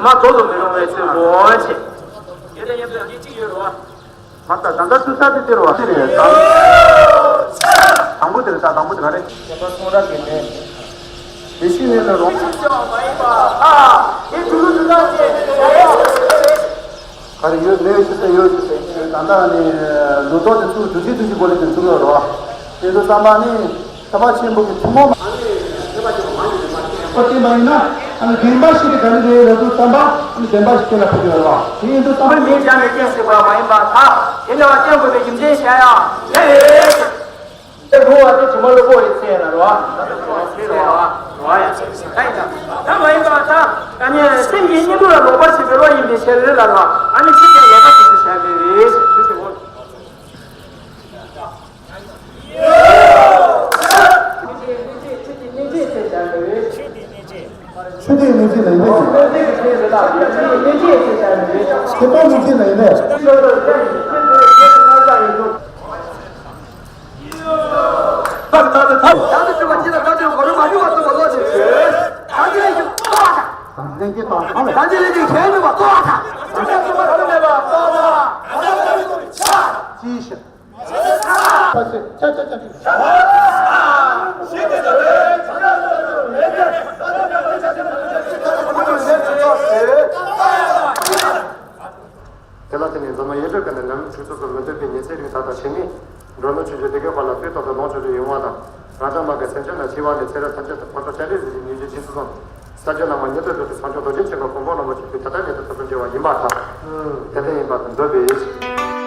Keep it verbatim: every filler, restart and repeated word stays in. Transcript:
མ་རྫོགས་སུ་མི་རུང་བའི་ཚུལ་དུ་བྱེད། ཡོད་དེ་ཉམས་སུ་ཡང་གཅིག་ཡོད་རེད་བ། མ་ལྟ་ད་ལྟ་ཚུལ་ས་དེ་དེ་རེད་བ། དེ་རེད་ད། དང་པོ་དེ་རེད་ད། དང་པོ་དེ་ག་རེད། ཁྱད་པར་ཚོང་ར་གི་ནས། དེ་ཤི་ནས་ལ་རོང་། ཆུ་ཞོ་མ་ཡིན་པ་ཨ། དེ་དུ་ལུ་དུ་ན་ཅེ་ཡ་ཡ་ཟེར་ཟེར་རེད། ག་རེ་ཡོད་མེད་ཞུ་ས་ཡོད་ཞུ་ས་ཡོད། ད་ལྟ་ནི་ལུས་ཐོག་དེ་ཚུར་དུ་ཅི་དུ་ཅི་གོ་ལེ་དེ་ཚུར་ལ་རོ། དེ་ཚོ་ཙམ་པ་ནི། ཁྱད་པར་ཆེན་པོ་གི་ཐུན་མོང་མ། ཁོ་དེ་མ་ཡིན་ན་ཨ་ནི་བདེན་པ་ཞིག་གི་ག་རེ་རེད་ལབ་དུས་ཙམ་པ་ཨ་ནི་བདེན་པ་ཞིག་སྐྱེ་ལ་ཕོག་གི་ཡོད་རེད་བ། དེ་ཡིན་དུས་ཙམ་པ་མིང་སྦྱར་ནས་སྐྱེ་སྲིད་པ་མ་ཡིན་པར་ཐལ། དེ་འདྲ་བ་སྐྱེ་དགོས་པའི་རྒྱུ་མཚན་བཤད་ཡང་ལས་རེད། དེ་རུང་བ་དེ་དྲི་མ་གློ་བུར་བའི་ཚེ་ཡིན་ལ་རེད་བ། ཚེ་ཡིན་ལ་རེད་བ། ད་མ་ཡིན་པར་ཐལ། ཨ་ནི་སེམས་ཀྱི་གཉེན་པོ་ལ་ལོག་པར་བྱེད་པའི་བློ་ཡིན་པའི་ཕྱིར་ལ་རེད་བ། ཨ་ནི་ཚིག་དེ་ལོག་པར་བྱེད་པའི་ཕྱིར་རེད། ཆོས་དེའི་གནས་ཚད་ལ་ཡིན་ན། ཁྱད་པར་གནས་ཚད་ལ་ཡིན་ན། ལྷན་སྐྱེས་དང་གང་ལས། ཅིའི་ཕྱིར། དེ་ལ་བརྟེན་ནས་འཛམ་གླིང་ཡུལ་གྲུ་ཀུན་ནས་ནམ་འཁྲུག་རྩོད་དུ་མི་འདོད་པའི་ཉི་ཚེ་རིང་ཐག་ཐག་ཕྱིན་ནས། འགྲོ་ལུགས་ཆོས་བརྒྱུད་སྡེ་དགེ་བར་ལ་དུས་ཐོག་ཏུ་ལོངས་སྤྱོད་དུ་ཡོང་བ་དང་། རང་ཅག་མ་གི་སེམས་ཅན་ལ་འཆི་བ་ནས་ཚེ་རབས་ཐམས་ཅད་དུ་ཕར་ཕྱོགས་སྤྱན་རས་གཟིགས་ཀྱི་སྙིང་རྗེ་རྗེས་སུ་བཟུང་། ས་སྐྱ་བླ་མ་ཉན་ཐོས་གྲུབ་པའི་ས་སྐྱོང་རྡོ་རྗེ་ཆེན་པོ་མགོན་པོ་རིན་པོ་ཆེ་དེ་ད་ལྟ་ཉིད་དུ་ཐུགས་སུ་འགྲེལ་བ་ཡིན་པར་ཐལ། དེ་ལྟར་ཡིན་པར་འདོད་པས།